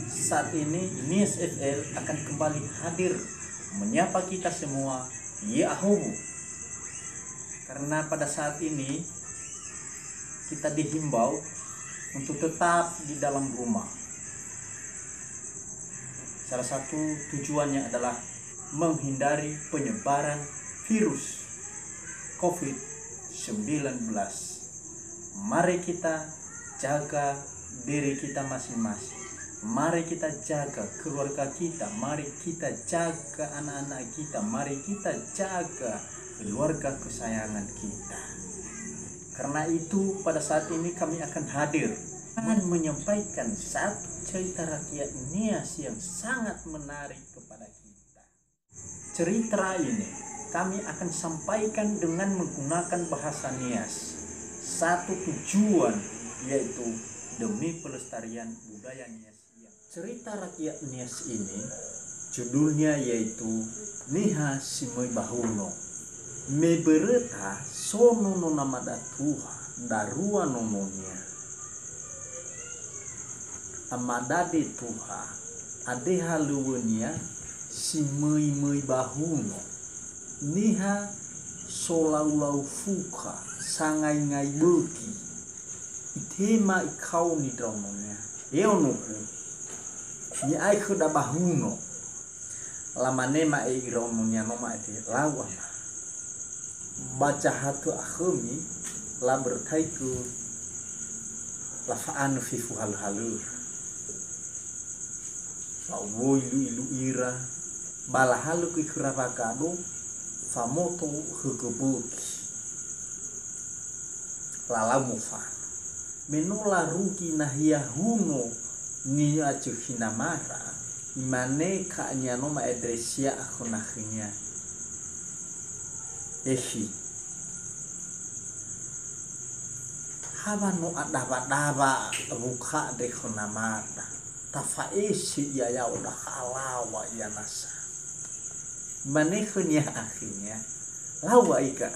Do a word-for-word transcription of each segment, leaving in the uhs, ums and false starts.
Saat ini Nias F L akan kembali hadir menyapa kita semua, ya'ahowu. Karena pada saat ini kita dihimbau untuk tetap di dalam rumah. Salah satu tujuannya adalah menghindari penyebaran virus covid sembilan belas. Mari kita jaga diri kita masing-masing. Mari kita jaga keluarga kita. Mari kita jaga anak-anak kita. Mari kita jaga keluarga kesayangan kita. Karena itu, pada saat ini kami akan hadir dan menyampaikan satu cerita rakyat Nias yang sangat menarik kepada kita. Cerita ini kami akan sampaikan dengan menggunakan bahasa Nias. Satu tujuan, yaitu demi pelestarian budaya Nias. Cerita rakyat Nias ini judulnya yaitu Niha Si Möi Bahuno. Me böröta so nono namada tuha, darua nononia. Amada de tuha, ade halöŵönia si möi-möi bahuno. Niha solau-lau fukha, sangai-ngai bögi. Itema ikaoni ndraononia. E onogu, mi'ae khöda bahuno. Lamane ma'e ira ononia no ma'e te, lau ama. Ba zahatö akhömi, labörötaigö lafa'anö fefu halö-halöra. La'owoi ilu-ilu ira, ba lahalö göi khöra wagado, famoto högö bögi. Lalau mofanö. Me no larugi nahia huno ni'azökhi namara, imane ka'ania no ma'endresia akhö nakhönia. Ekhi. Hawa no adawa-dawa wukha andre khö namada. Tafa'ese ia ya'o dakha alawa ia nasa. Imane khönia akhönia, lau wa'i ka.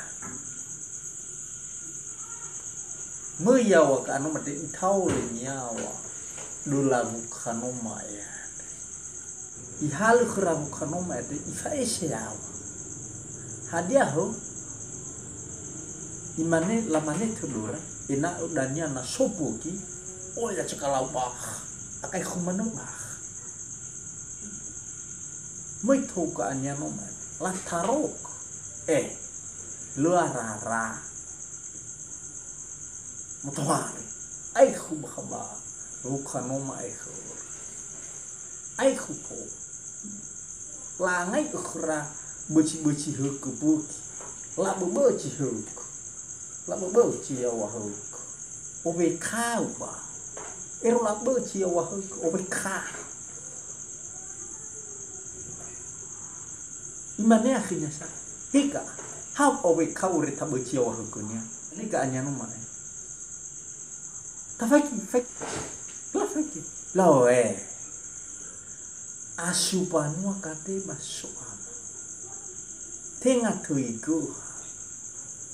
Möi yaŵa ka ano mate itaole niyaŵa. Döla wukha no ma'e andre. Ihalö khöra wukha no ma'e andre, ifa'ese yaŵa. Hadia hö? Imane, lamane tödöra, ena'ö dania na so bögi, oya cakalau bakha, akaikhu manö bakha. Möi tou ka'ania no ma'e andre. Latarok. Eh, lö arara. Motohare. Aikhu bakha ba. Wukha no ma'e khöra. Aikhu tou. La'angai'ö khöra bözi-bözi högö bögi. Laböbözi högö. Laböbözi yaŵa högö. Owekau ba. Ero labözi yaŵa högö. Owekau. Imane akhönia sa, "Hega, ha owekau ore tabözi yaŵa högönia?" Hega ania no ma'e. Tafaigi, faigi. Lafaigi. Laoe. Asu banua katema so ama. Tenga töi göha.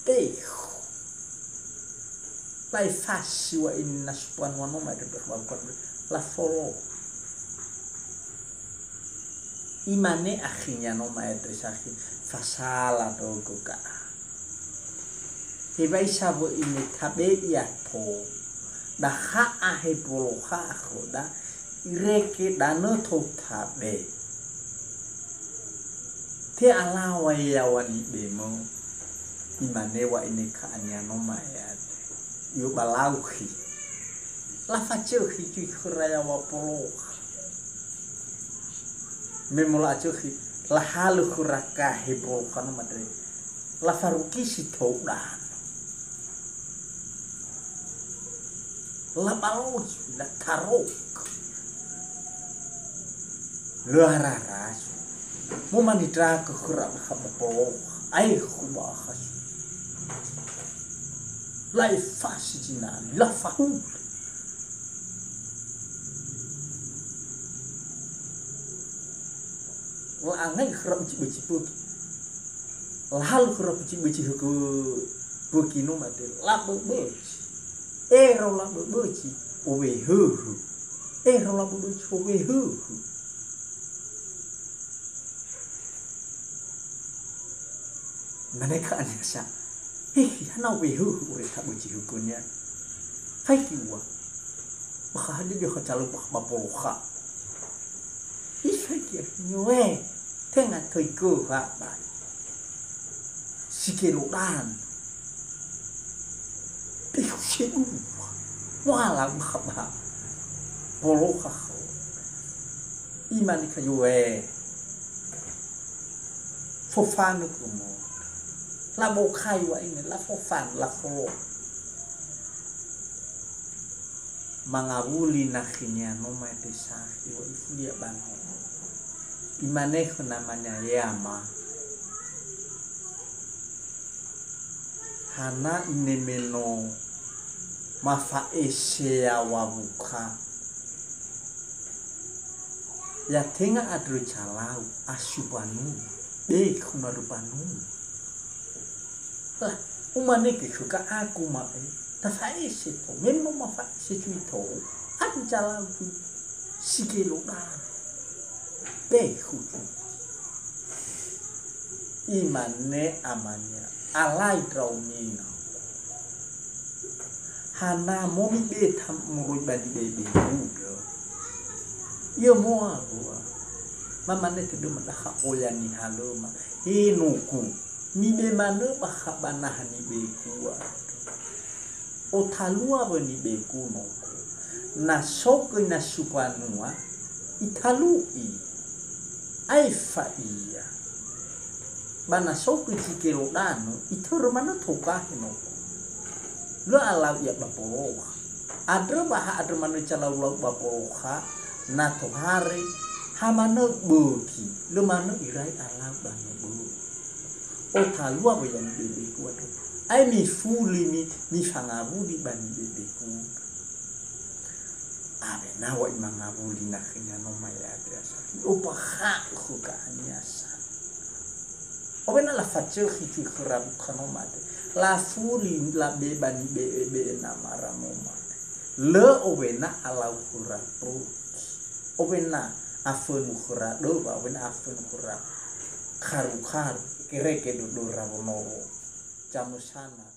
Tehu. La'efasi wa ini na supanua no ma'e dödö khöra wukha andre. Lafolo. Imane akhönia no ma'e andre sakhi, fasala dögö ka'a. Hewisa wö'i me tabe ia tou. Dakha ahe bolo kha akhöda, irege danö tou tabe. Te'alaŵa yaŵa nibemö, imane wa'ine ka'ania no ma'e andre. I'obalauhi. Lafazökhi zui khöra yaŵa bolo kha. Me mo la'azökhi, lahalö khöra gahe bolo kha no ma'e andre. Lafarukisi tou danö. Labaloi, latarok. Lö arara so. Mo manindra khöra bakha ba bolo kha. Aekhu bakha so. La'efasi zinali, lafahulö. La'angai khöra bözi-bözi bögi. Lahalö khöra bözi-bözi högö bögi no ma'e andre, laböbözi. Ero laböbözi, owehöhö. Ero labodoi si fo wehöhö. Mane ka anasa. Hehe, hana wehöhö ure taböi si hukunia. Faiki ua. Bakha hadia dia khacalu bakha ba poloha. Ifaiki nyoe. Tenga töi göha bai. Si kelodan. Pehu sedua. Muala bakha ba poloha khö. Imane ka yoe. Fofanö kumo. Labokai wa ine, lafofanö, lafolo. Mangawuli nakhinia no ma'ete sakhi wa ifulia ba nomo. Imane khö namania, "Yama, hana ine me no mafa'ese yaŵa wukha?" Ya tenga andrö calau, asu banua, be khuna rö banua. La, umane ke khö ka aku ma'e, tafa'ese to, me no mafa'ese cui to, andrö calau cui, si kelodan, be khucu. Imane amania, "Alai ndra'omi na. Hana mo mibe'e ta-, moroi ba nibe'e-be'e udö?" Ia moa, moa. Mamane tödöma dakha oya nihalöma. He noku, mibe'e manö bakha ba naha nibe'e gua. Otalua wö nibe'e gu noku. Na so göi nasu banua, italu'i. Aefa ia. Ba na so göi si kelodanö, itörö manö togahe noku. Lö alau ia ba poloha. Andrö wa ha andrö manö calau-lau ba poloha, na tohare, ha manö bögi, lö manö irai alau danö bögi. Otalua wö ya nibe'e-be'e gu andrö. Ae mifuli mi, mifangawuli ba nibe'e-be'e gu. Awena wa imangawuli nakhinia no ma'e andrö sa. I'obakha'ö khö ga'ania sa. Awena lafazökhi zui khöra wukha no ma'e. Lafuli labe ba nibe'e-be'e namara no ma'e. Lö owena alau khöra bögi. Owena afönu khöra döwa, owena afönu khöra karu-karu, kereke dödöra wonoro. Jamusana.